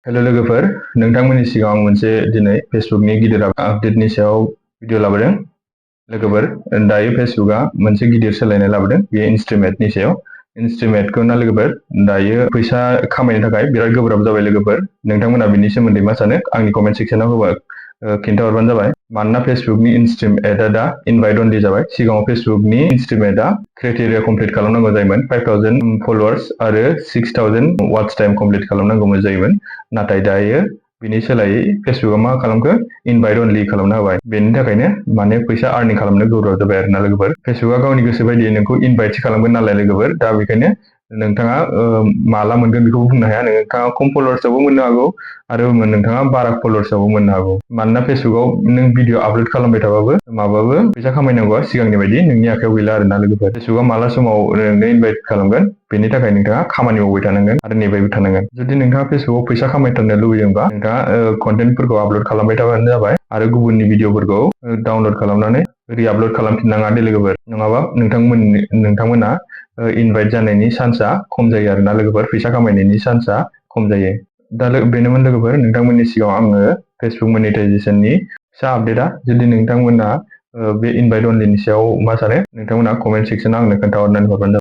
Hello लोगोफोर, नोंथांमोननि सिगाङाव आं मोनसे दिनै फेसबुकनि गिदिर आपडेटनि सायाव भिडिअ लाबोदों। लोगोफोर, दायो फेसबुकआ मोनसे गिदिर सोलायनाय लाबोदों। बेयो इन्स्ट्रिमेटनि सायाव। इन्स्ट्रिमेटखौ ना लोगोफोर, दायो फैसा खामायनो थाखाय बिराद गोब्राब जाबाय लोगोफोर। नोंथांमोना बिनि सोमोन्दै मा सानो आंनि कमेन्ट सेक्सनाव खिन्थाहरबानो जाबाय। मानोना फेसबुकनि इन्स्ट्रिमेटआ दा इनभाइट अनलि जाबाय। सिगाङाव फेसबुकनि इन्स्ट्रिमेटआ क्राइटेरिया कमप्लिट खालामनांगौ जायोमोन। 5000 फलोवार्स आरो 6000 वाच टाइम कमप्लिट खालामनांगौ जायोमोन। नाथाय दायो बिनि सोलायै फेसबुकआ मा खालामखो, इनभाइट अनलि खालामना होबाय। बेनि थाखायनो माने फैसा आर्निं खालामनो गोब्राब जाबाय आरोना लोगोफोर। फेसबुकआ गावनि गोसो बायदियै नोंखौ इनभाइटसो खालामगोन नालाय लोगोफोर। दा बेखायनो नोंथाङा माला मोनगोन बेखौबो बुंनो हाया। नोंथाङा खम फलोवार्सआवबो मोननो हागौ आरो नोंथाङा बारा फलोवार्सआवबो मोननो हागौ। मानोना फेसबुकआव नों भिडिअ आपलोड खालामबाय थाबाबो माबाबो फैसा खामायनांगौआ सिगांनि बायदि नोंनि आखायाव गैला आरोना लोगोफोर। फेसबुकआ माला समाव नोंनो इनभाइट खालामगोन बेनि थाखाय नोंथाङा खामानि मावबाय थानांगोन आरो नेबायबो थानांगोन। जुदि नोंथाङा फेसबुकआव फैसा खामायथारनो लुबैदोंबा नोंथाङा कन्टेन्टफोरखौ आपलोड खालामबाय थाबानो जाबाय आरो गुबुननि भिडिअफोरखौ डाउनलड खालामनानै रि-आपलोड खालामफिननाङा दे लोगोफोर। नङाबा नोंथांमोना इनभाइट जानायनि चान्सआ खम जायो आरोना लोगोफोर। फैसा खामायनायनि चान्सआ खम जायो। दा बेनोमोन लोगोफोर नोंथांमोननि सिगाङाव आङो फेसबुक मनिटाइजेशननि फिसा आपडेटआ। जुदि नोंथांमोना बे इनभाइट अनलिनि सायाव मा सानो नोंथांमोना कमेन्ट सेक्सनाव आंनो खोन्थाहरनानै हरबानो जाबाय।